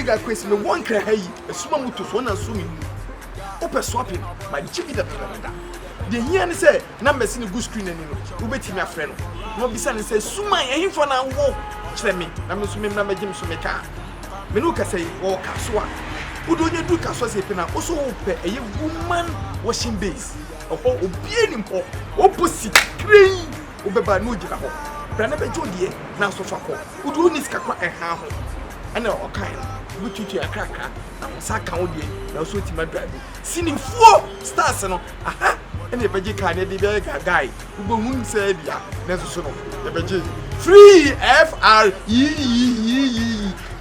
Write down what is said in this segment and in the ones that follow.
Big Akwesi, me wɔ Nkran ha yi, asuma moto so na nso me hu. Wopɛ swapping, ma gye bi dadadada. Deɛ hia ne sɛ numbers no gu screen ani no, wobɛtumi afrɛ no na wabisa no sɛ, Suman, ɛhefa na wowɔ? Kyerɛ me na me nso memmra mmɛgye me so me kaa. Me ne wo kasa yi, wɔwɔ Kasoa. Wode onya duru Kasoa sei pɛ na wo so wopɛ ɛyɛ woman washing base. Ɛhɔ obiara nim hɔ. Opposite kren wobɛba na ogyina hɔ. Bra na bɛgye wo deɛ na nso fa kɔ. Wode wonni sika kora ɛnha ho. Ɛna ɔkae no, wobɛtuatua kakrakra na wo nsa aka wo deɛ na wo so watumi adrive. Sinifoɔ stars no, aha ɛna yɛbɛgye kaa na yɛde bɛyɛ gaagae. Wobɛhunu sɛ ebia nanso so no yɛbɛgye free F-R-E-E-E-E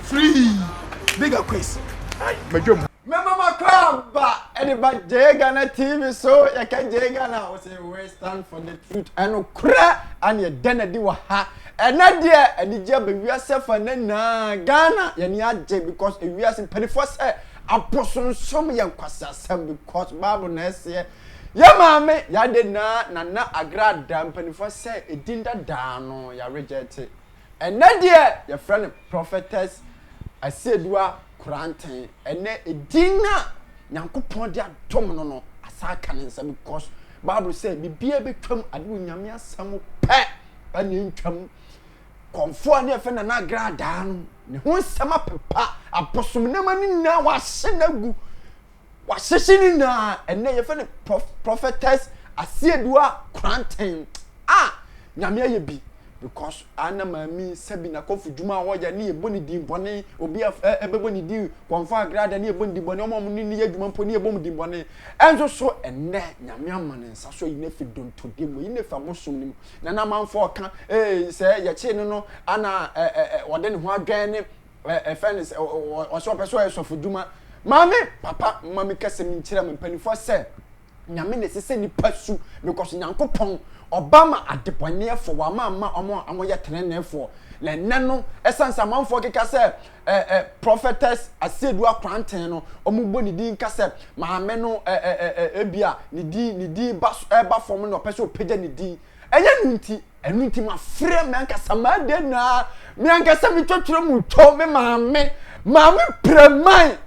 free. Big Akwes, ai madwam. Mɛma makɔ aba ɛde ba Jay Ghana TV so. Yɛka Jay Ghana a, wɔsɛ we stand for the truth. Ɛnokorɛ ane ɛda no adi wɔ ha. Ɛnɛ deɛ anigye aba wiase afa nɛ nyinaa. Ghana yɛni agye because ewiase mpanifoɔ sɛ abosonsom yɛ nkwaseasɛm because Bible na ɛseɛ. Yɛ maame yɛade nyinaa Nana Agrada mpanifoɔ sɛ edin dadaa no yɛarejɛte. Ɛnɛ deɛ yɛfrɛ no Prophetess Asiedua Koranten. Ɛnɛ edin a Nyankopɔn de adom no no asa aka ne nsa because Bible sɛ biribiara bɛtwam ade wɔ Nyame asɛm pɛ ɛna ɛntwam. Kɔmfoɔ a ne yɛfrɛ Nana Agradaa no ne ho nsɛm apepa abosom nneɛma no nyinaa wahye no agu. Wahyehye ne nyinaa. Ɛnɛ yɛfrɛ no Prophetess Asiedua Koranten. Ah! Nyame ayɛ bi because ana maame sɛbi n'akɔfo dwuma a ɔyɛ ne yɛbɔ ne din bɔne obi a ɛbɛbɔ ne din kɔnfa agrada ne yɛbɔ ne din bɔne ɔmo a ɔmo ne ne yɛ adwuma mpo ne yɛbɔ mo din bɔne ɛnso so ɛnɛ Nyame ama ne nsa so ayi no afi dontode mu ayi no afi abosom no mu na na amanfoɔ ɔka ee sɛ yɛkyee no no ana ɛ ɛ ɔde ne ho adwɛn ne ɛfɛ ne sɛ ɔsɛ ɔpɛ sɛ ɔyɛ sɔfo dwuma maame papa mma mi kɛsɛ mi nkyerɛ me mpanimfoɔ sɛ Nyame na ɛsɛ sɛ nipa su because Nyankopɔn ɔba ma adebɔneɛfoɔ wama ama ɔmo a ɔmo yɛ teneneefoɔ na ɛnɛ no ɛsan sɛ amanfoɔ keka sɛ ɛ ɛ prophetess Asiedu Akwanten no ɔmo bɔ ne din ka sɛ maame no ɛ ɛ ɛ ebia ne din ne din ba ɛba fam na ɔpɛ sɛ ɔpagya ne din ɛnyɛ no nti ɛno nti mafrɛ me ankasa m'ade na me ankasa metwatwerɛ mu twɔ me maame maame prɛman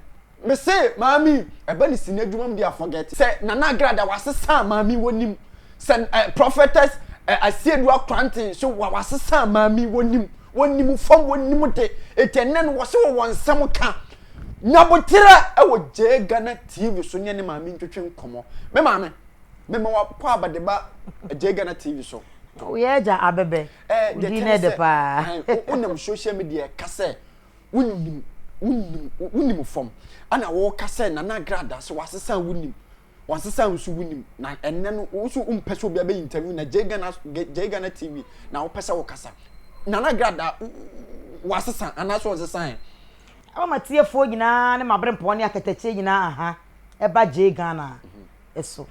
Me se maame ɛba ne sini adwuma mu de a forget sɛ Nana Agrada wasesa maame wɔnim sɛ eh, prophetess eh, Asiedu Akwanten so wa wasesa maame wɔnim wɔnim fam wɔnim de eti ɛnɛ no wɔse wɔ wɔn nsɛm ka nyaboterɛ ɛwɔ J Ghana TV so ne ne maame ntwetwe nkɔmɔ me maame me ma wakɔ abadeba J Ghana TV so. Woyɛ agya abɛbɛ. Eh, Wodi ne de paa. Wonam social media ka sɛ Wonnim, wonnim, wonnim fam. Ɛna wɔka sɛ Nana Agrada sɛ wasesa wonim. Wansesa nso wonim. Na ɛnɛ no, wo nso wompɛ sɛ obi abɛyɛ interview na J Ghana, J Ghana TV na wopɛ sɛ wokasa. Nana Agrada wasesa anaasɛ ɔnsesa ɛ? Ɛma matiefoɔ nyinaa ne maberempɔn ne akatakyie nyinaa aha ɛba J Ghana so.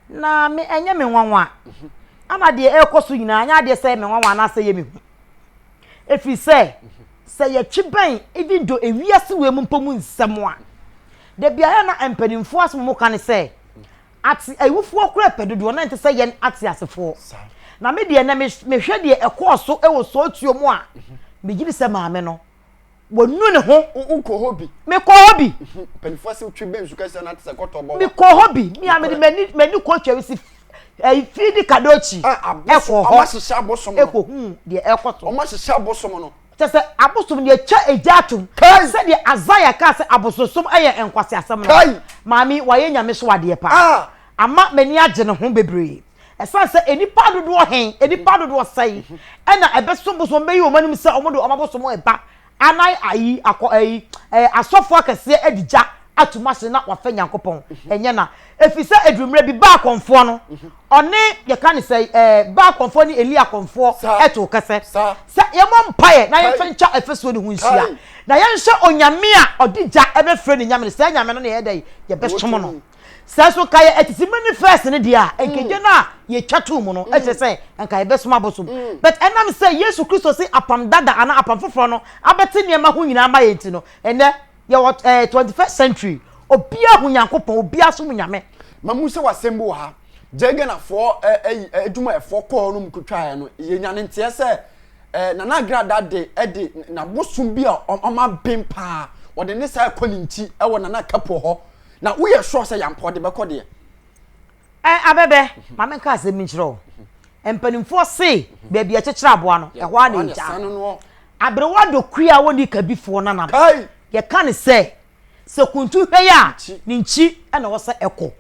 Na me ɛnyɛ me nwanwa. Ana deɛ ɛrekɔ so nyinaa nyɛ adeɛ sɛ ɛyɛ me nwanwa anaasɛ ɛyɛ me hu. Ɛfiri sɛ, sɛ yɛtwe bɛn even though ewiase wei mu mpo mu nsɛm a, da biara na mpanimfoɔ asɛm a wɔka ne sɛ, ate awufoɔ koraa pɛ dodoɔ na ɛnte sɛ yɛn ateasefoɔ. Na me deɛ na mehwɛ deɛ ɛkɔɔ so wɔ sootuo mu a, megye di sɛ maame no Wanu ne ho. Wokɔ hɔ bi. Mekɔ hɔ bi. Mpanimfoɔ sɛ wotwi bɛn nsu kɛseɛ na te sɛ kɔtɔ bɔ wa. Mekɔ hɔ bi. Mi a mede m'ani m'ani kɔ twɛm si ɛyi fidi kadokyi. Ɛkɔ hɔ. Ɔmo ahyehyɛ abosom no. Ɛkɔ hu deɛ ɛkɔ so. Ɔmo ahyehyɛ abosom no. Kyɛ sɛ abosom deɛ atwa egya atom. Sɛdeɛ Isaiah kaa sɛ abosonsom yɛ nkwaseasɛm no. Maame wayɛ Nyame so adeɛ paa. Ama m'ani agye ne ho bebree. Ɛsiane sɛ nnipa dodoɔ he, nnipa dodoɔ sɛn na ɛbɛsom bosom, wɔbɛyi wɔn anim sɛ wɔde wɔn abosom reba, anan ayi, akɔ ayi, ɛɛ, asɔfoɔ akɛseɛ adi gya ato mu ahye na wɔafɛ Nyankopɔn. Ɛnyɛ na. Ɛfiri sɛ ɛduru mmerɛ bi, Baal kɔmfoɔ no, ɔne, yɛka ne sɛn, ɛɛ, Baal kɔmfoɔ ne Elia kɔmfoɔ too kɛsɛ sɛ yɛmmɔ mpaeɛ na yɛmfa ntwa afasuo no ho nhyia, na yɛnhwɛ Onyame a ɔde gya bɛfrɛ ne nyame no, saa nyame no na yɛyɛ dɛn? Yɛbɛsom no. Sɛ nso nka yɛ atitirimu ne first no deɛ a, nka gye no a yɛtwa too mu no, ɛkyerɛ sɛ nka yɛbɛsom abosom. But ɛnam sɛ Yesu Kristo se apam dada anaa apam foforɔ no abɛte nneɛma ho nyinaa ama yɛn nti no, ɛnnɛ yɛwɔ eh, 21st century, obiara hu Nyankopɔn, obiara som Nyame. Mahu sɛ w'asɛm bi wɔ ha. Gye Ghanafoɔ adwumayɛfoɔ kɔɔ no mu kɔtwaeɛ no, yɛnya ne nteɛ sɛ Eh, Nana Agrada de de n'abosom bi a ɔma ben paa. Wɔde ne saa kɔ ne nkyi wɔ Nana Kapo hɔ. Na woyɛ sure sɛ yampa ɔde bɛkɔ deɛ? Eh, Abɛbɛ, ma menka asɛm bi nkyerɛ wo. Mpanimfoɔ se baabi a ɛkyekyere aboa no, ɛhɔ ara na ɛgya no. Aberewa Dokua a wɔnni kabifoɔ nana no, yɛka no sɛ, sɛ kuntu hwɛ a, ne nkyi na ɛwɔ sɛ ɛkɔ.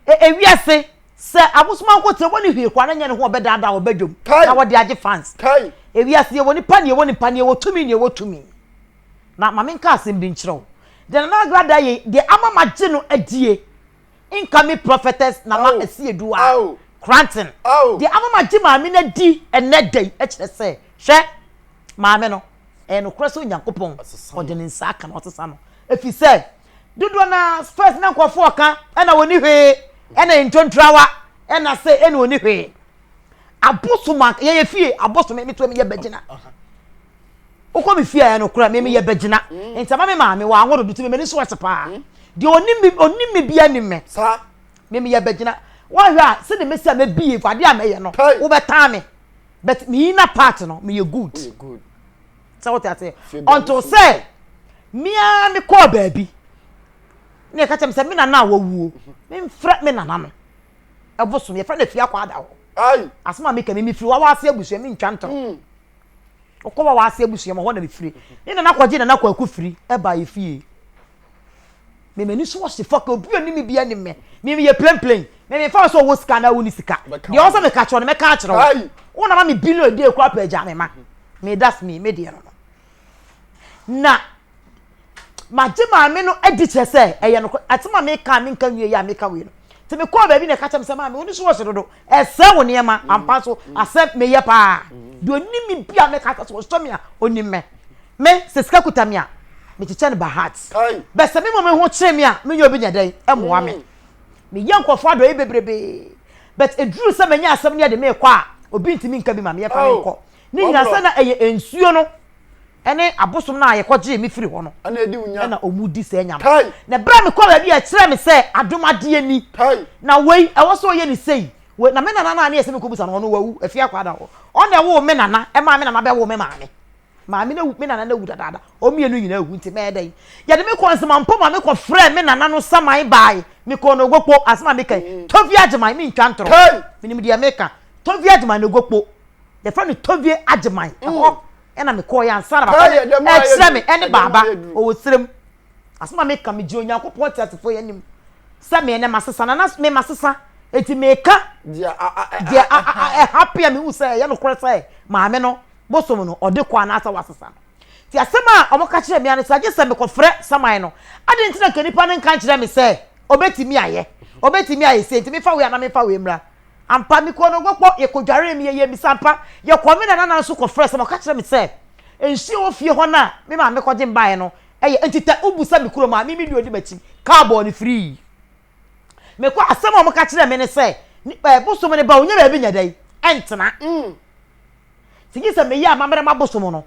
Ewiase, Sɛ abosom ankotsee wɔnni hwee koraa na nnyɛ ne ho a ɔbɛdaadaa wɔ badwam na wɔde agye fans. Ewiase yɛwɔ nipa na yɛwɔ nipa na yɛwɔ tumi na yɛwɔ tumi. Na ma menka asɛm bi nkyerɛ wo. Deɛ Nana Agrada yɛ yi, deɛ ama magye no adie, incoming prophetess Nana Asiedu a, Kranten, deɛ ama magye maame no adi ɛnnɛ da yi kyerɛ sɛ, hwɛ, maame no, ɛyɛ nokorɛ sɛ Onyankopɔn ɔde ne nsa aka no, ɔsesa no. Ɛfiri sɛ, Dodoɔ no ara first na nkurɔfoɔ ɔka ɛna wɔni hwee ɛna ntonturawa ɛna sɛ ɛna wɔni hwee. Abosom anka yɛyɛ fie abosom mi to mi yɛ bɛgyina. Wokɔ mi fie a ɛno kora mi mi yɛ bɛgyina. Nti ama mi maame wɔ anwo dodo ti mi m'ani so ɛte paa. Deɛ onim mi onim mi bia nim me. Mi mi yɛ bɛgyina. Wɔhwɛ a sɛdeɛ mesi a mɛbie adeɛ a mɛyɛ no wobɛtaa me but me inner part no meyɛ good. Sɛ wote aseɛ? Until sɛ me ara mekɔɔ baabi na yɛka kyerɛ me sɛ me nana a wawuo memfrɛ me nana no ɛbosom yɛfrɛ no afie akɔ ada hɔ. Asɛm a meka mi mefiri wawa ase abusua mentwa ntorɔ. Wokɔ wawa ase abusua mu hɔ na mefiri. Ne nana kɔgye nana kwaku firi ɛbaa yɛ fie. Me m'ani so ɔhye fɔkɛ obi onim me bi anim me. Me meyɛ plain plain. Me me fa sɛ ɔwɔ sika na wonni sika. Deɛ ɔwɔ sɛ meka kyerɛ no mɛka akyerɛ wo. Wo na ma me billion a day koraa pɛ agya me ma. Me that's me me deɛ no no. Na magye maame no adi kyerɛ sɛ ɛyɛ no asɛm a meka a menka nwie yɛ a meka wei no. Nti mekɔɔ baabi na ɛka kyerɛ me sɛ maame wo ni so ɔhye dodo. Ɛsɛ wo nneɛma ampa so asɛ meyɛ paa. Deɛ onim me bi a meka sɛ ɔsɔ me a onim me. Me, sɛ sika kuta me a, mekyekyɛ no by heart. But sɛ me mmom me ho kyere me a, menyɛ obi nyɛ dɛn mmoa me. Meyɛ nkurɔfoɔ adɔeɛ bebrebee. But ɛduru sɛ manya asɛm no yɛde me rekɔ a, obi ntumi nka bi ma me, yɛfa me nkɔ. Ne nyinaa sɛ na ɛyɛ nsuo no ne abosom no a yɛkɔgyee me firi hɔ no na wɔn di saa nya no. Na berɛ a mekɔɔ baabi a ɛkyerɛɛ me sɛ adom adeɛ ni, na wei ɛwɔ sɛ ɔyɛ ne sei, wei, na me nana no a ne yɛ sɛ mekɔbusa no, ɔno wawu, afie akɔ ada hɔ. Ɔno na ɛwoo me nana, ɛmaa me nana bɛwoo me maame. Maame no awu, me nana no awu dadaada. Wɔn mmienu nyinaa awu nti mɛyɛ dɛn? Yɛde me kɔɔ Nsemampɔ ma mekɔfrɛɛ me nana no saman bae. Mekɔɔ Nogokpo, asɛm a meka yi, mm. Tovie Agyeman, mentwa ntorɔ. Menim deɛ meka. Tovie Agyeman Nogokpo. Yɛfrɛ no Tovie Agyeman. Mm. Ɛhɔ ɛna mekɔɔ yɛ ansa na papa no ɛkyerɛ me ɛne baaba ɔwɔ serem. Asɛm a meka megye Onyankopɔn teasefoɔ yi anim sɛ me ɛnɛ masesa na na me masesa eti meka deɛ ɛhape a mehu sɛ ɛyɛ nokorɛ sɛ maame no bosom no ɔde kɔ anaasɛ wasesa no. Nti asɛm a wɔka kyerɛɛ me ara ne sɛ agye sɛ mekɔfrɛ saman no. Adɛn nti na nka nipa no nka nkyerɛ me sɛ ɔbɛtumi ayɛ, ɔbɛtumi ayɛ sei, nti memfa wei anaa memfa wei mmra. Ampa, mekɔɔ no Ogokpo, yɛkɔdwaree, meyɛyɛɛ misa ampa. Yɛkɔɔ me nana nan so kɔfrɛɛ saman, ɔka kyerɛɛ me sɛ nsuo a ɛwɔ fie hɔ no a me maame kɔgye me baeɛ no yɛ, nti tɛ wobu sɛ me kurom a, me me deɛ ɔdi m'akyi, kaa bɔɔ no firii. Mekɔ, asɛm a wɔka kyerɛɛ me ne sɛ, bosom no ba, ɔnya baabi nyɛ dɛn, ɛntena. Nti gye sɛ meyɛ amammerɛ ma bosom no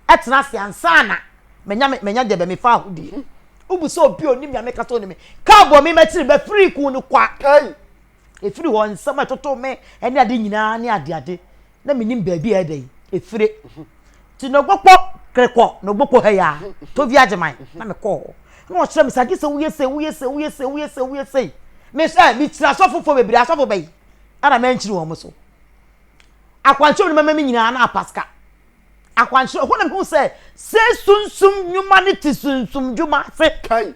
tena ase ansa na manya manya deɛ bɛ mefa ahodie. Wobu sɛ obi a onim nea meka sɛ onim me. Kaa bɔ me m'akyiri bɛfiri kun no kwa. Ɛfiri hɔ nsɛm a ɛtotoo me ne ade nyinaa ne adeade na menim baabi a ɛdɛ yi ɛfire. Nti Nogbokpo krekɔ Nogbokpo ha yi a Tovi Agyeman na mekɔɔ hɔ. Na ɔkyerɛ me sɛ agye sɛ woyɛ sei woyɛ sei woyɛ sei woyɛ sei woyɛ sei. Me sɛ mekyiri asɔfofoɔ bebree asɔfo bɛyi ɛna mankyiri wɔn so. Akwankyerɛ mu no mɛma me nyinaa na apaska. Akwankyerɛ hɔ na mehu sɛ sɛ sunsum nnwuma no te sunsum dwuma ase. Kai.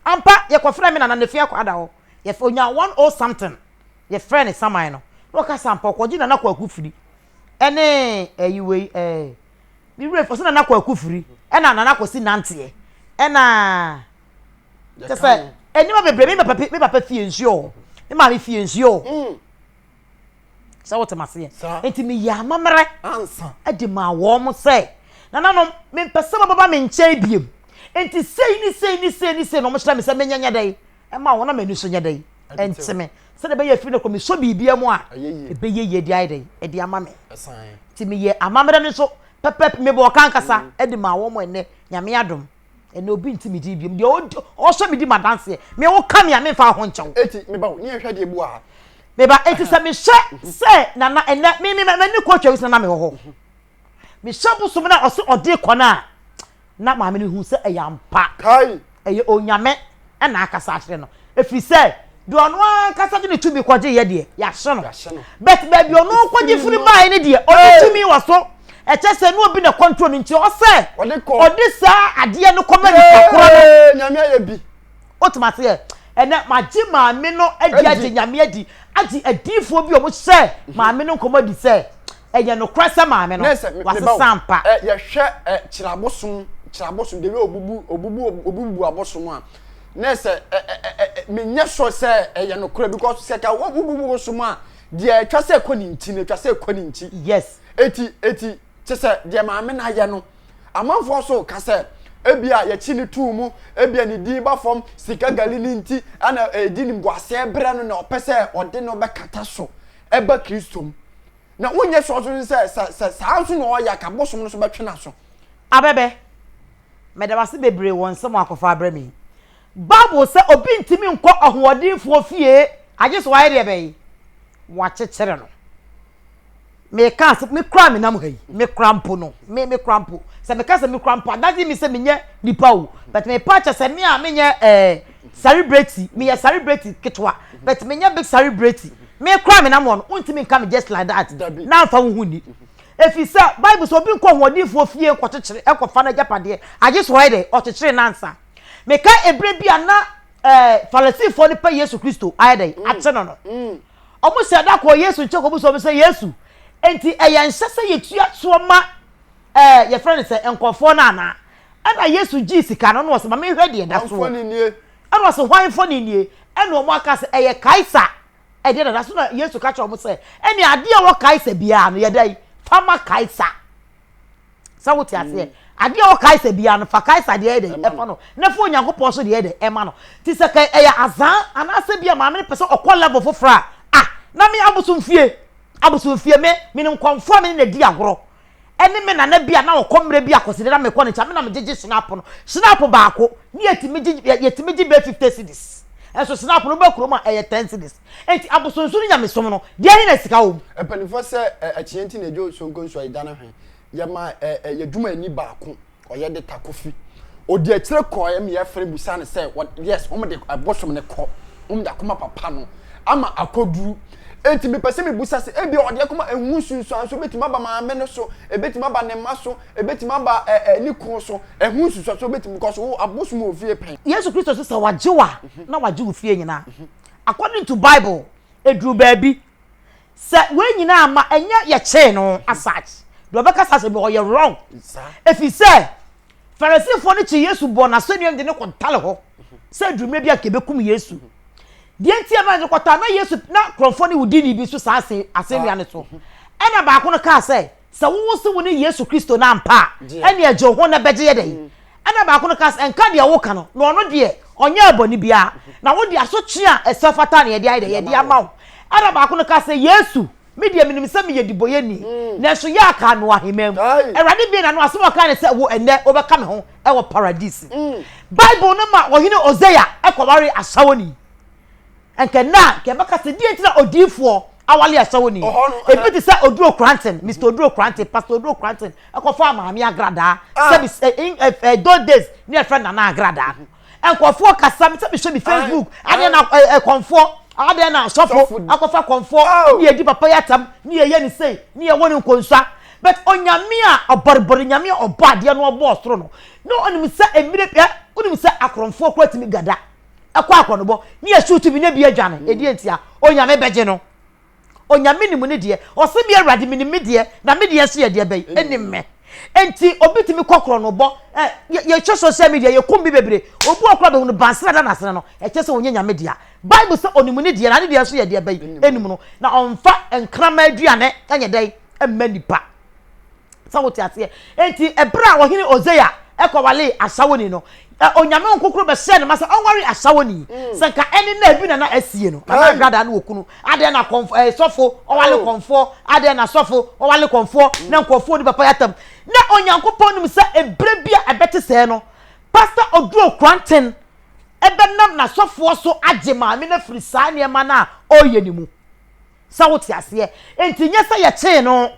Ampa yɛkɔfrɛ me nana ne fie akɔ ada hɔ. Yɛfrɛ onya one oh something. Yɛfrɛ ne saman no. Na ɔka sɛ ampa ɔkɔgye nana kwaku firi. Ɛne ɛyi wei ɛɛ ne werɛ ɔsɛ nana kwaku firi ɛna nana kɔsi nanteɛ ɛna kyɛ sɛ nneɛma bebree me papa me papa fie nsuo hɔ me maame fie nsuo hɔ. Sɛ wote m'aseɛ. Enti meyɛɛ amammerɛ de maa wɔn sɛ, Nananom, mempɛ sɛ mobɛba me nkyɛn bio. Enti sei ne sei ne sei ne sei na wɔhyerɛ me sɛ menyɛ nyɛ dɛn mma wɔn na m'ani so nyɛ dɛn nte me, sɛdeɛ ɛbɛyɛ afiri no kɔ mesɔ biribiara mu a, ɛbɛyɛ yie de ayɛ dɛn de ama me. Nti meyɛɛ amammerɛ no nso pɛpɛɛpɛ, mebɔɔ ka ankasa de maa wɔn ɛnnɛ, Nyame adom. Ɛnɛ obi nti me din biom. Deɛ ɔsɔ me di m'adanseɛ. Me wo ka me a memfa ho nkyɛ wo. Eti meba o, ne yɛnhwɛ adeɛ bi wɔ ha. Meba eti sɛ mehyɛ sɛ nana ɛnɛ me me m'ani kɔ twɛ na na mewɔ hɔ. Mehyɛ bosom na ɔse ɔde kɔ no a na maame no hu sɛ ɛyɛ ampa. Ɛyɛ onyame ɛna akasa akyerɛ no. Ɛfiri sɛ deɛ ɔno ankasa de ne tumi kɔgye yɛ deɛ yɛahye no. But baabi ɔno kɔgye firi baeɛ no deɛ ɔde tumi wɔ so. Ɛkyɛ sɛ ne obi na control no nti ɔsɛ ɔde saa adeɛ no kɔma nipa korɔ no. Nyame ayɛ bi. Wote aseɛ? Ɛnɛ magye maame no adi agye Nyame adi agye adiifoɔ bi a wɔhyɛ maame no nkɔmɔ adi sɛ ɛyɛ nokorɛ sɛ maame no wasesa ampa. Yɛhwɛ kyerɛ abosom kyerɛ abosom deɛ obubu obubu obubu abosom a na sɛ menyɛ sure sɛ ɛyɛ nokorɛ because sɛ ka wobubu bosom a deɛ atwa sɛ ɛkɔ ne nkyi no atwa sɛ ɛkɔ ne nkyi. Yes. Eti eti kyɛ sɛ deɛ maame no ayɛ no Amanfoɔ nso ka sɛ ebia yɛkyi no too mu, ebia ne din ba fam, sika gali no nti na ɛdi nimguaseɛ brɛ no na ɔpɛ sɛ ɔde no bɛkata so ba Kristo mu. Na wonyɛ sure nso sɛ sɛ sɛ saa nso na ɔyɛ a, ka bosom no nso bɛtwe n'aso. Abɛbɛ, meda wo ase bebree wɔ nsɛm a wakɔfa abrɛ me yi. Bible sɛ obi ntumi nkɔ ɔhoɔdenfoɔ fie agye sɛ wayɛ deɛ bɛn? Wakyekyere no. Meka asɛm, me koraa menam ha yi, me koraa mpo no, me me koraa mpo, sɛ meka sɛ me koraa mpo a, doesn't mean sɛ menyɛ nipa o, but mepa kyɛ sɛ me a menyɛ ɛɛ eh, celebrity, meyɛ celebrity ketewa, but menyɛ big celebrity, me koraa menam hɔ no, wontumi nka me just like that, na nfa wo ho ni. Efi sɛ Bible sɛ obi nkɔ hoɔdenfoɔ fie nkɔkyekyere nkɔfa n'agyapadeɛ, agye sɛ ɔyɛ dɛ, ɔkyekyere nansa. Meka ebere bi a na ɛɛ eh, Farisifoɔ no pɛ Yesu Kristo ayɛ dɛ, akye no no. Wɔhyɛɛ da kɔɔ Yesu nkyɛn kɔbisa wɔn sɛ, Yesu, enti ɛyɛ nhyɛ sɛ yɛtua toɔ ma ɛɛ yɛfrɛ no sɛ nkurɔfoɔ no anaa? Ɛna Yesu gyee sika no, ɛna ɔsɛ, ma menhwɛ deɛ ɛda soɔ. Ɛna ɔsɛ, hwan mfoni nie? Ɛna wɔn aka sɛ, ɛyɛ Kaesar ɛdeɛ na ɛda so. Na Yesu ka kyerɛ wɔn sɛ, ɛne adeɛ a ɛwɔ Kaesar biara no, yɛda yi, fa ma Kaesar. Sɛ wote aseɛ? Adeɛ a ɛwɔ Kaesar biara no, fa Kaesar deɛ yɛ dɛ, ɛfa no. Na fa Onyankopɔn nso deɛ yɛ dɛ, ɛma no. Nti sɛ ka ɛyɛ azaa anaasɛ bi a maame no pɛ sɛ ɔkɔ level foforɔ a, ah, na me abosomfie, abosomfie, me, menim nkɔmfoɔ a me ne no adi agorɔ, ɛne me nana bi a na ɔkɔ mmerɛ bi akɔside na mekɔ ne nkyɛn, me na megyegye snap no, snap baako, ne yɛtumi gye, yɛtumi gye bɛyɛ 50 cedis. Ɛnso snap no wobɛ kurom a ɛyɛ 10 cedis. Enti abosonsom ne nyamesom no, deɛ he na sika wɔ mu? Mpanimfoɔ sɛ akyinnye nti na ɛdwo sonko nso a yɛgya no hwe. Yɛma yɛn adwumayɛni baako, ɔyɛ de ta Kofi. Ɔdi akyire kɔeɛ ma yɛfrɛ bisa no sɛ, yes, wɔn de bosom no kɔ, wɔn de akɔma papa no ama akɔduru. Enti mepɛ sɛ mebusa sɛ ebia ɔde akɔma ɛho nsunsuansoɔ bɛtumi aba maame no so, ɛbɛtumi aba ne mma so, ɛbɛtumi aba ne kunu so, ɛho nsunsuansoɔ bɛtumi kɔ so, abosom wɔ fie pɛn. Yesu Kristo nso sɛ wagye wo a, na wagye wo fie nyinaa. According to bible eduru baabi sɛ wei nyinaa ma ɛnyɛ yɛkyee no as such deɛ ɔbɛka saa asɛm ɔyɛ wrong ɛfiri sɛ Farisifoɔ no kye Yesu bɔɔ n'asɛnnuam de no kɔtale hɔ sɛ aduru mmerɛ bi a kɛbɛkum Yesu deɛ nti ɛma no kɔtaa na Yesu na kurɔfoɔ ne wudini bi so saa asɛnnua no so ɛna baako no kaa sɛ Sɛ wowo se wone Yesu Kristo no ampa a, ɛnneɛ gye wo ho na bɛgye yɛ dɛn? Ɛnna baako no kaa sɛ, Nka deɛ woka no, na ɔno deɛ, ɔnyɛɛ bɔne biara, na wo deɛ, asotwe a ɛsɛ fata na yɛde ayɛ dɛn? Yɛde ama wo. Ɛnna baako no kaa sɛ, Yesu, me deɛ, menim sɛ meyɛ dibɔyɛni, nanso yɛ a kae me wɔ ahemman mu. Awurade buee n'ano, asɛm a ɔkae ne sɛ, Wo, ɛnnɛ, wobɛka me ho wɔ Paradise. Bible no ma Ɔhene Hosea kɔwaree asawoni. Nka nnɛ a, nka yɛbɛka sɛ deɛ nti na odiyifoɔ awale asawoni. Ebi te sɛ Oduro Kranten, Mr. Oduro Kranten, Pastor Oduro Kranten, ɛkɔfaa Maame Agradaa. Ah. Sɛbi ɛ ɛ ɛ those days ne yɛfrɛ Nana Agradaa. Nkurɔfoɔ kasa, sɛ mehwɛ me Facebook, adeɛ na ɛ ɛ kɔnfoɔ, adeɛ na sɔfo akɔfa kɔnfoɔ, oh. ne yɛdi papa yi atam, ne yɛyɛ ne sei, ne yɛwɔ ne nkonsua. But onyame a ɔbɔrebɔre nyame a ɔbɔ adeɛ no ɔbɔ ɔsoro no, na ɔnim sɛ mmerɛ ɛ, wonim sɛ akorɔmfoɔ koraa tumi gada. ɛkɔ akɔnobɔ ne yɛ shoot bi ne bi adwane mm. ɛdeɛ ntia onyame bɛgye no onyame nim ne deɛ ɔse me awurade menim me deɛ na me deɛ nso yɛ deɛ bɛyi ɛnim me nti obi tumi kɔ korɔnobɔ ɛ yɛhwɛ social media yɛkum bi bebree obi wɔ kora bɛhu no bansere da n'asene no ɛkyɛ sɛ ɔnyɛ nyame dea bible sɛ ɔnim ne deɛ na ne deɛ nso yɛ deɛ bɛyi ɛnim no na ɔmfa nkrama aduane ɛnyɛ dɛn ɛmma nipa Sɛ wote aseɛ. Enti ɛberɛ a ɔhene Hosea kɔwaree asawoni no, Onyame Honhom Kronkron bɛhyɛɛ no ma sɛ ɔnware asawoni. Mm. Sɛ nka ɛne na ebi na na asie no, na na agradaa no wɔ kunu. Adɛn na kɔnfo ɛɛ sɔfo ɔwale oh. kɔnfoɔ, adɛn na sɔfo ɔwale kɔnfoɔ, mm. na nkurɔfoɔ ni papa yatam. Na Onyankopɔn nim sɛ ebere bi a ɛbɛte sɛɛ no, Pastor Oduro Kranten ɛbɛnam n'asɔfoɔ so agye maame no afiri saa nneɛma no a ɔreyɛ no mu. Sɛ wote aseɛ? Enti nyɛ sɛ yɛkyee no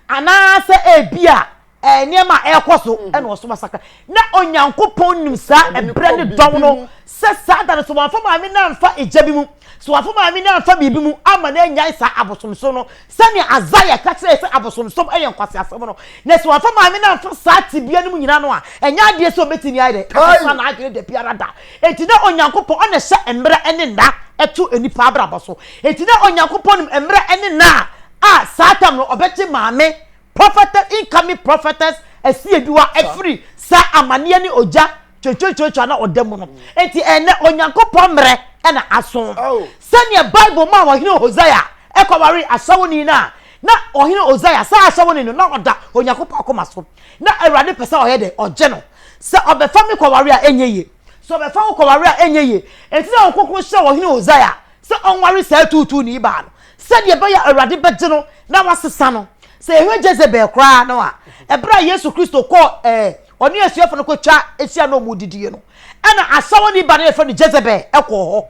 anaasɛ ebia ɛɛ nneɛma a ɛrekɔ so ɛna ɔso asakra. Na Onyankopɔn nim saa ɛberɛ ne dɔn no sɛ saa da no sɛ wɔamfa maame no amfa egya bi mu, sɛ wɔamfa maame no amfa biribi mu amma no anyae saa abosomsom no, sɛnea Isaiah ka kyerɛɛ sɛ abosomsom yɛ nkwaseasɛm no, na sɛ wɔamfa maame no amfa saa tebea no mu nyinaa no a, ɛnyɛ adeɛ sɛ ɔbɛtumi ayɛ dɛ asesa n'adwene da biara da. Enti na Onyankopɔn ɔna ɛhyɛ mmerɛ ne nna to nnipa abrabɔ so. Enti na Onyankopɔn nim mmerɛ ne nna a saa tam no ɔbɛgye maame prophetess, incoming prophetess Asieduwa afiri saa amaneɛ ne ogya twotwotwotwo a na ɔda mu no. Enti ɛnnɛ Onyankopɔn mmerɛ na aso. Sɛdeɛ Bible maa ɔhene Hosea kɔwaree ahyɛwoni no a, na ɔhene Hosea, saa ahyɛwoni no, na ɔda Onyankopɔn akoma so. Na Awurade pɛ sɛ ɔyɛ dɛn? Ɔgye no. Sɛ ɔbɛfa me kɔware a, ɛnyɛ yie. Sɛ ɔbɛfa wo kɔware a, ɛnyɛ yie. Enti na Honhom Kronkron hyɛɛ ɔhene Hosea sɛ ɔnware saa tuutuuni baa no, sɛdeɛ ɛbɛyɛ a Awurade bɛgye no na wasesa no. Sɛ yɛhwɛ Jezebel koraa no a, ɛberɛ a Yesu Kristo kɔɔ ɛɛ ɔne asuafo no kɔtwa ahyia na wɔredidie no, ɛna asawani ba no yɛfrɛ no Jezebel kɔɔ hɔ.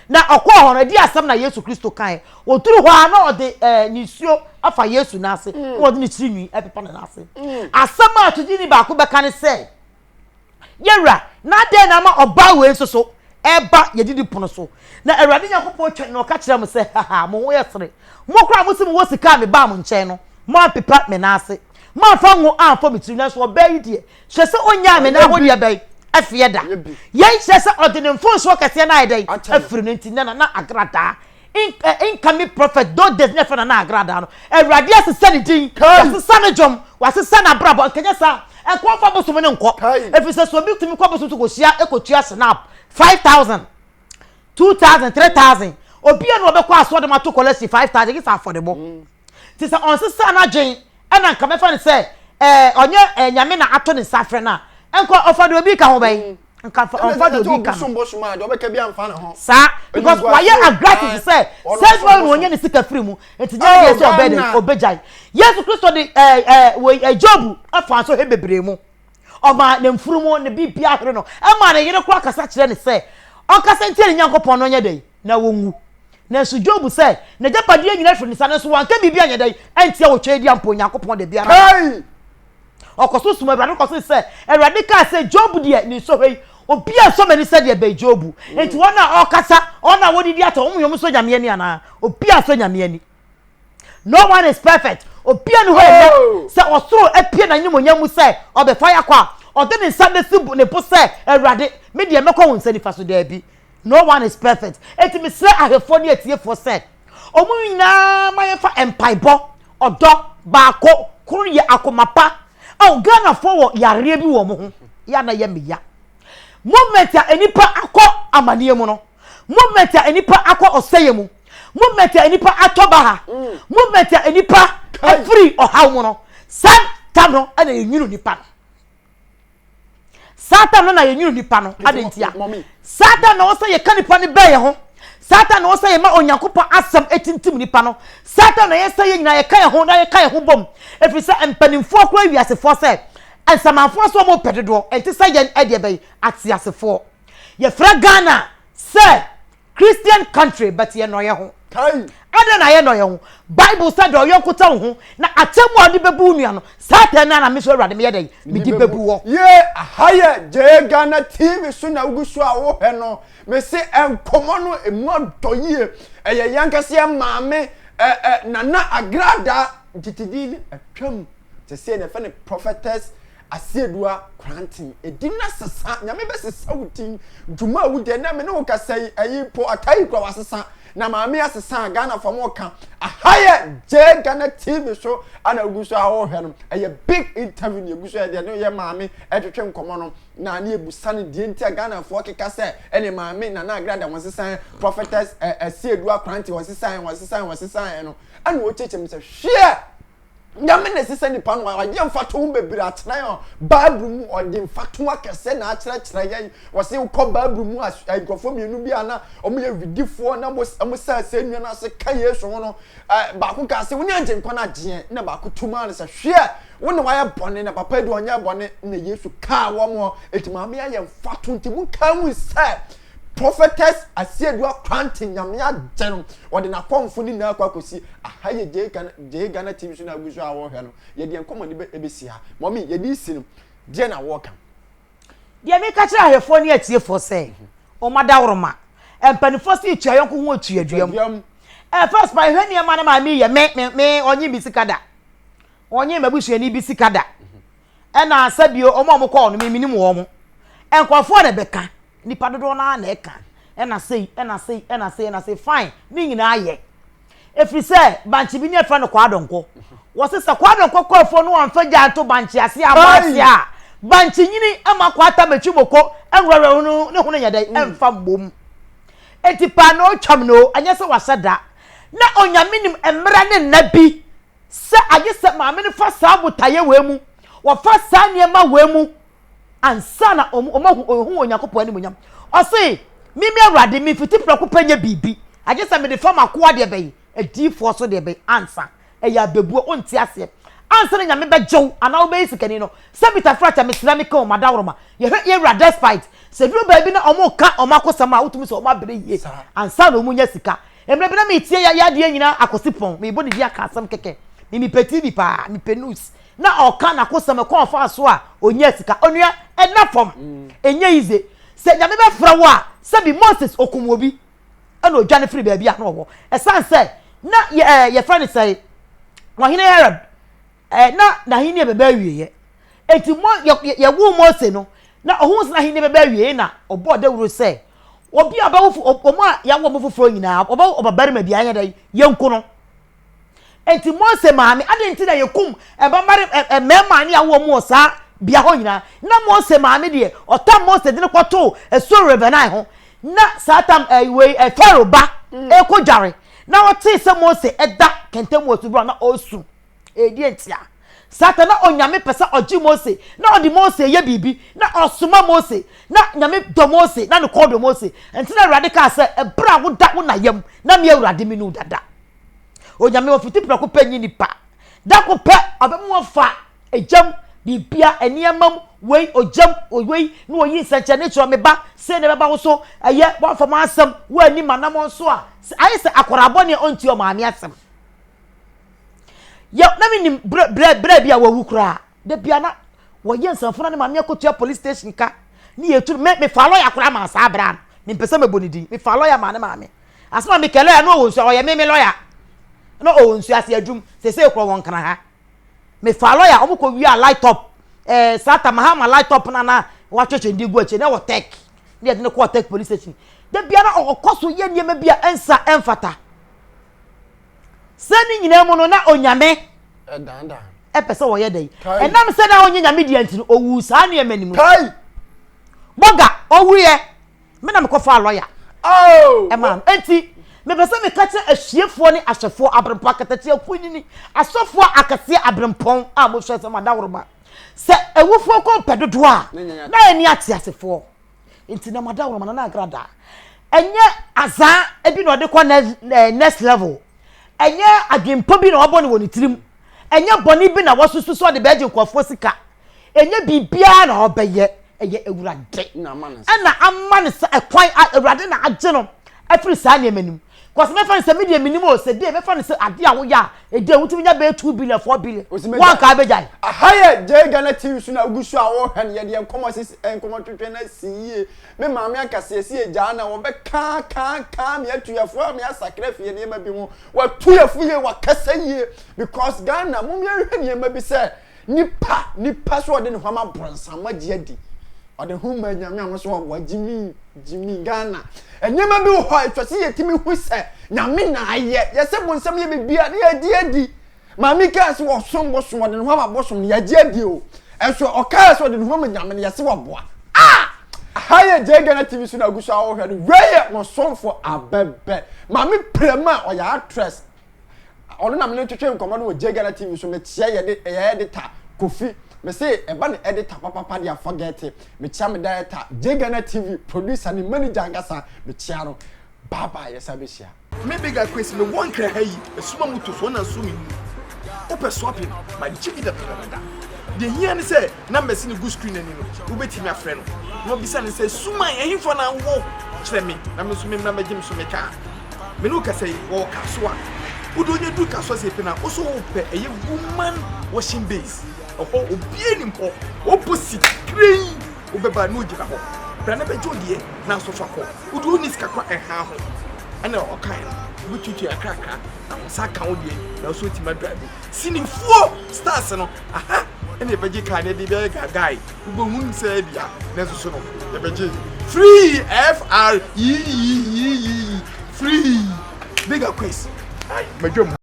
Na ɔkɔɔ hɔ no, ɛdeɛ asɛm na Yesu Kristo kaeɛ? Ɔduru hɔ a na ɔde ɛɛ nisuo afa Yesu nan ase, na ɔde ne tiri nwi ɛpepa ne nan ase. Asɛm a togyeni baako bɛka ne sɛ, Yɛn wura, na adɛn na ama ɔbaa wei nso so reba yɛn didipono so? Na Awurade Nyankopɔn twɛn na ɔka kyerɛɛ mo sɛ, Haha, mo ho yɛ sere. Mo koraa a mose mowɔ sika a mebaa mo nkyɛn no, moampepa me nan ase, moamfa ngo amfɔ me tirim, nanso ɔbaa yi deɛ, hwɛ sɛ ɔnnyaa me nan ho deɛ bɛn afeɛ da. Yei kyerɛ sɛ ɔde ne mfomsoɔ kɛseɛ no ayɛ dɛn? Afiri no. Enti nnɛ Nana Agradaa incoming prophet those days ne yɛfrɛ Nana Agradaa no, Awurade asesa ne din, wasesa ne dwom, wasesa n'abrabɔ. Nka nyɛ saa a, nka ɔmfa bosom no nkɔ. Ɛfiri sɛ sɛ obi tumi kɔ bosom so kɔhyia kɔtua snap 5000, 2000, 3000, obi a na ɔbɛkɔ asɔre ma to kɔlɛsi 5000 gye sɛ afɔrebɔ. Nti sɛ ɔnsesa n'adwen ɛna nka mɛfa no sɛ ɛɛ ɔnyɛ ɛɛ Nyame na ato ne nsa afrɛ no a, nka ɔfa deɛ obi ka ho bɛn? Nka ɔnfa deɛ obi ka no. Saa because wayɛ aggressive sɛ sɛ na ɔnyɛ ne sika firi mu nti nyɛ adeɛ sɛ ɔbɛ dɛ ɔbɛgyae. Yesu Kristo de ɛɛ ɛɛ wɔ ɛ Job afa nso hɛ bebree mu. Ɔmaa ne mfunumu ne biribiara hwere no ɛmaa ne yere koraa kasa kyerɛ ne sɛ ɔnkasa ntia ne Nyankopɔn na ɔnyɛ dɛn na wɔnwu. Nanso Job sɛ n'agyapadeɛ nyinaa firi ne nsa nanso wanka biribi anyɛ dɛn antia otwaadua mpo Onyankopɔn da biara da. Ɔkɔ so som Awurade kɔsee sɛ Awurade kaa sɛ Job deɛ ne nsɔhwɛ yi obiara nsɔ m'ani sɛdeɛ ɛbɛn Job. Enti wɔn a ɔkasa, wɔn a wɔdidi atɔ, wɔn yɛ wɔn nsɔ Nyame ani anaa? Obiara nsɔ Nyame ani. No one is perfect. Obiara ni hɔ ɛnɛ oh. sɛ ɔsoro apue n'animuonyam mu sɛ ɔbɛfa yɛ akɔ a ɔde ne nsa bɛsi ne bo sɛ Awurade me deɛ mɛkɔ wo nsa nifa so daabi. No one is perfect. Enti mesrɛ ahwɛfoɔ ne atiefoɔ sɛ wɔn nyinaa ma yɛmfa mpaebɔ, ɔdɔ, baako, koro yɛ akoma pa. Oh, Ghanafoɔ wɔ yareɛ bi wɔ wɔn ho. Yɛ a na yɛ me ya. Moment a nnipa akɔ amaneɛ mu no, moment a nnipa akɔ ɔsɛeɛ mu, moment a nnipa atɔ baha, mm. moment a nnipa afiri ɔhaw mu no, saa tam no ɛna yɛnwunu nipa no. Satan no na yɛnwunu nipa no ade ntia. Satan na ɔsɛ yɛka nipa no bɛn yɛn ho. Satan na ɔsɛ yɛma Onyankopɔn asɛm etintim nipa no. Satan na yɛsɛ yɛn nyinaa yɛka yɛn ho na yɛka yɛn ho bom. Ɛfiri sɛ mpanimfoɔ koraa wiasefoɔ sɛ nsamanfoɔ sɛ wɔn pɛ dodoɔ ɛnte sɛ yɛn ɛdeɛ bɛyi ateasefoɔ. Yɛfrɛ Ghana sɛ Christian country but yɛ nɔ yɛ ho. Adɛn na yɛ nɔ yɛ ho? Bible sɛ dɔ ɔyɔnko sɛ wo ho na atemmu a wode bɛbu wo nua no saa atɛn no ara na me nso Awurade meyɛ dɛn? Mede bɛbu wɔ. Yie aha yɛ Jay Ghana TV so na wogu so a wohwɛ no. Mese nkɔmmɔ no emu adɔ yie. Ɛyɛ yɛn ankasa yɛn maame ɛ ɛ Nana Agrada ntetedin no atwam. Sɛsei na yɛfrɛ no Prophetess Asieduah Kranten. Edin no asesa. Nyame bɛsesa wo din. Dwuma a wodi ɛnɛ me ne wo kasa yi, ɛyi mpo ataa yi kura wasesa. Na maame asesa a Ghanafoɔ mo ka. Aha yɛ Jay Ghana TV so ana wogu so a wohwɛ no. Ɛyɛ big interview na egu so yɛ deɛ ne yɛ maame ɛtwetwe nkɔmɔ no. Na ne yɛbusa no deɛ nti a Ghanafoɔ keka sɛ ɛne maame Nana Agrada wɔn sesan Prophetess Asieduah Kranten wɔn sesan wɔn sesan wɔn sesan no. Ɛna wɔkyekyɛ mu sɛ hweɛ! Nyame na ɛsesa nipa no, wayɛ mfatoho bebree akyerɛ yɛn. Bible mu ɔde mfatoho akɛseɛ na akyerɛkyerɛ yɛn. Wɔse wokɔ Bible mu a nkurɔfoɔ mmienu bi a na wɔyɛ widifoɔ na wɔsa asɛ nnua no ase ka Yesu ho no, baako kaa sɛ wo ne Agyenkwa no agyeɛ, na baako tu maa no sɛ hweɛ, wo na wayɛ bɔne na papa yi deɛ ɔnyɛ bɔne, na Yesu kaa wɔn hɔ. Enti maame ayɛ mfatoho nti monkae hu sɛ. Prophetess Asiedu Akrante Nyame agye no, ɔde n'akɔmfo no nyinaa akɔ akɔsi aha yɛ J Ghana, J Ghana TV so na agu so a wɔhwɛ no. Yɛde yɛn nkɔmmɔ no bɛsi ha. Mɔmi, yɛde si no, deɛ na wɔka? Deɛ meka kyerɛ ahwɛfoɔ ne atiefoɔ sɛ, wɔn adaworoma, mpanimfoɔ se yɛtua yɔnko ho atuaduam. Ɛ first pa ehwɛ nneɛma no maame yɛ me me me ɔnye me sika da. Ɔnye m'abusuani bi sika da. Ɛna sɛbio wɔn a wɔkɔɔ no me menim wɔn. Nkurɔfoɔ na ɛbɛka. Nipa dodoɔ no ara na ɛka. Ɛna sei, ɛna sei, ɛna sei, ɛna sei. Fine, ne nyinaa yɛ. Ɛfiri sɛ bankye bi ne yɛfrɛ no kwaadɔnkɔ. Wɔse sɛ kwaadɔnkɔ kɔ afuo no wamfa gya anto bankye ase ammɔ ase a, bankye nyini ma kwaata mɛtwi moko nwurawura no ne ho no nyɛ dɛn ɛmfa mmom. Enti paanoo twam no ɛnyɛ sɛ wahyɛ da. Na Onyame nim mmerɛ ne nna bi sɛ agye sɛ maame no fa saa botaeɛ wei mu, wɔfa saa nneɛma wei mu ansa na wɔahu wɔahu Onyankopɔn animuonyam. Ɔse, Mimi Awurade, memfiti prɛko pɛ nyɛ biribi, agye sɛ mede fa m'akoa deɛ bɛyi, adiyifoɔ so deɛ bɛyi, ansa. Ɛyɛ abɛbuo, wonte aseɛ. Ansa na Nyame bɛgye wo anaa wobɛyɛ sikani no, sɛ Peter Frakyɛ, mesrɛ meka o, madaworoma, yɛhwɛ yɛn wura despite, sɛ duru baabi na wɔka wɔn akosɛm a, wotumi sɛ wɔn abrɛ yie ansa na wɔn nya sika. Mmerɛ bi na metie yɛ adeɛ nyinaa akosi pɔn, mebɔ ne din aka asɛm kɛkɛ. Me mepɛ TV paa, mepɛ news. Na ɔka n'akosɛm ɛkwan ɔfaa so a ɔnyaa sika. Onua, ɛnna fam, ɛnyɛ easy. Sɛ Nyame bɛfrɛ wo a, sɛbi Moses ɔkum obi ɛna ɔdwane firi baabi a na ɔwɔ. Ɛsiane sɛ na yɛ ɛɛ yɛfrɛ no sɛe, ɔhene Herod ɛɛ na n'ahenni bɛbɛ awieɛ. Enti mo yɛ yɛwoo Mose no, na ɔhuu sɛ n'ahenni bɛbɛ awieɛ na ɔbɔɔ dawuro sɛ obi a ɔbɛwo wɔn a yɛawo wɔn foforɔ nyinaa, ɔbɛwo ɔbabarima bi anyɛ dɛ yɛnku no. Enti Mose maame, adɛn nti na yɛkum mmarima ne yɛawo wɔn wɔ saa bea hɔ nyinaa? Na Mose maame deɛ, ɔtam Mose de no kɔtoo asuo River Nile ho. Na saa tam wei Farao ba ɛrekɔ dware, na ɔtee sɛ Mose da kɛntɛn mu wɔ asubura na ɔresu. Ɛdeɛn ntia? Satan na Onyame pɛ sɛ ɔgye Mose, na ɔde Mose yɛ biribi, na ɔsoma Mose, na Nyame dɔ Mose, na ne kɔn dɔ Mose. Nti na Awurade kaa sɛ, ɛberɛ a woda wo na yam, na me Awurade me ne wo dada. Onyame ɔfiti prɛko pɛ nyi nipa. Da ko pɛ ɔbɛma wafa egyam, biribia, nneɛma mu, wei, ogyam, wei, na oyi nsɛnkyerɛnne kyerɛ me ba, sei na ɛbɛba wo so, ɛyɛ, woamfa m'asɛm, woanni m'anammɔn so a, ayɛ sɛ akwadaa bɔne a ɔntie ɔmaame asɛm. Yɛ na menim berɛ berɛ berɛ bi a wawu koraa da bia na wɔyɛ nsɛmfo na ne maame akɔtua police station ka ne yɛtu no me mefaa lɔya koraa maa saa berɛ no mempɛ sɛ mɛbɔ ne din mefaa lɔya maa ne maame asɛm a mekɛ lɔya na ɔwɔ nsuo ɔyɛ me me lɔya na ɔwɔ nsuo ase adwum sɛsɛ korɔ wɔn nkra ha mefaa lɔya wɔn kɔ wia light up ɛɛ eh, saa tamahama light up na na watwetwe ndi gu akyire na ɛwɔ tech ne yɛde no kɔɔ tech police station da bia na ɔkɔ so yɛ nneɛma bi a ɛnsa ɛmfata Sɛ ne nyinaa mu no na Onyame ɛpɛ sɛ wɔyɛ dɛn? Ɛnam sɛ na ɔnyɛ Nyame deɛ nti no owuu saa nneɛma no mu. Bɔga owuiɛ me na mekɔfaa lɔya ɛmaa no. Enti mepɛ sɛ meka kyerɛ asiefoɔ ne ahwɛfoɔ aberempɔn akatakyi akunini asɔfoɔ akɛseɛ aberempɔn a mohwɛ sɛ madaworoma sɛ awufoɔ kɔ mpɛ dodoɔ a na ɛne ateasefoɔ. Nti na madaworoma na na agradaa ɛnyɛ azaa bi na ɔde kɔ next, eh, next level ɛnyɛ adwempɔ bi na wabɔ no wɔ ne tirim ɛnyɛ bɔne bi na wasusu sɛ ɔde bɛgye nkurɔfoɔ sika ɛnyɛ biribiara na ɔbɛyɛ ɛyɛ awurade ɛna ama ne sɛ ɛkwan awurade na agye no afiri saa nneɛma no mu kɔsɛ mɛfa no sɛ medeɛ menim o sɛ deɛ mɛfa no sɛ adeɛ a woyɛ a ɛdeɛ wotumi nya bɛyɛ 2 billion 4 billion woanka abɛgyae. Aha yɛ Jay Ghana TV so na wogu so a wɔhwɛ no yɛde nkɔmmɔ sisi nkɔmmɔ twetwe no asi yie Me maame aka sɛ yɛsi agyaa na wɔbɛka ka ka me atu yɛfo a me asakra fie nneɛma bi ho. Watu yɛfo yie, wakasa yie because Ghana mom yɛnhwɛ nneɛma bi sɛ nipa nipa so ɔde ne ho ama bronsam agye adi. Ɔde ho ma nyame a mo so ɔboa gyimi gyimi Ghana. Nneɛma bi wɔ hɔ a ɛtwa sɛ yɛtumi hu sɛ nyame na ayɛ. Yɛsɛ bonsam yɛ biribi a na yɛgye adi. Maame kaa sɛ ɔsom bosom, ɔde ne ho ama bosom no, yɛagye adi o. Ɛnso ɔkaa sɛ ɔde ne ho ama Nyame no, yɛse waboa. Ah! Ha yɛ Jay Ghana TV so na agu so a wɔhwɛ no. Wei yɛ mo somfo Abɛbɛ. Maame Prem a ɔyɛ actress. Ɔno na me ne twetwe nkɔmmɔ no wɔ Jay Ghana TV so. Mekyia yɛde ɛyɛ editor Kofi. Me se ɛba ne editor papapa de afɔgɛte. Mekyia me director Jay Ghana TV producer ne manager ankasa. Mekyia no. Bye bye yɛsa bɛhyia. Me big Akwesi me wɔ nkran ha yi esuma mu to so na nso me nni wopɛ swapping ma gye bi dadadada deɛ hia ne sɛ numbers no gu screen ani no wobɛtumi afrɛ no na wabisa no sɛ suman ɛhefa na wowɔ. kyerɛ me na me nso memmra mɛgye me so me kaa. Me ne wo kasa yi, wɔwɔ Kasoa. Wode wonya duru Kasoa sei pɛ no a, wo so wopɛ ɛyɛ woman washing base. Ɛhɔ obiara nim hɔ. Opposite kren wobɛba na ogyina hɔ. Bra na bɛgye wo deɛ na nso fa kɔ. Wode wonni sika kora ɛnha ho. Ɛna ɔkae no, wobɛtuatua kakrakra na wo nsa aka wo deɛ na wo nso woatumi adrive. Sinifoɔ stars no, aha ɛna yɛbɛgye kaa no yɛde bɛyɛ gagae. Wobɛhunu sɛ ɛyɛ dea, nanso so no yɛbɛgye free F R E E E E free. Bigger quiz. Ai, madwam.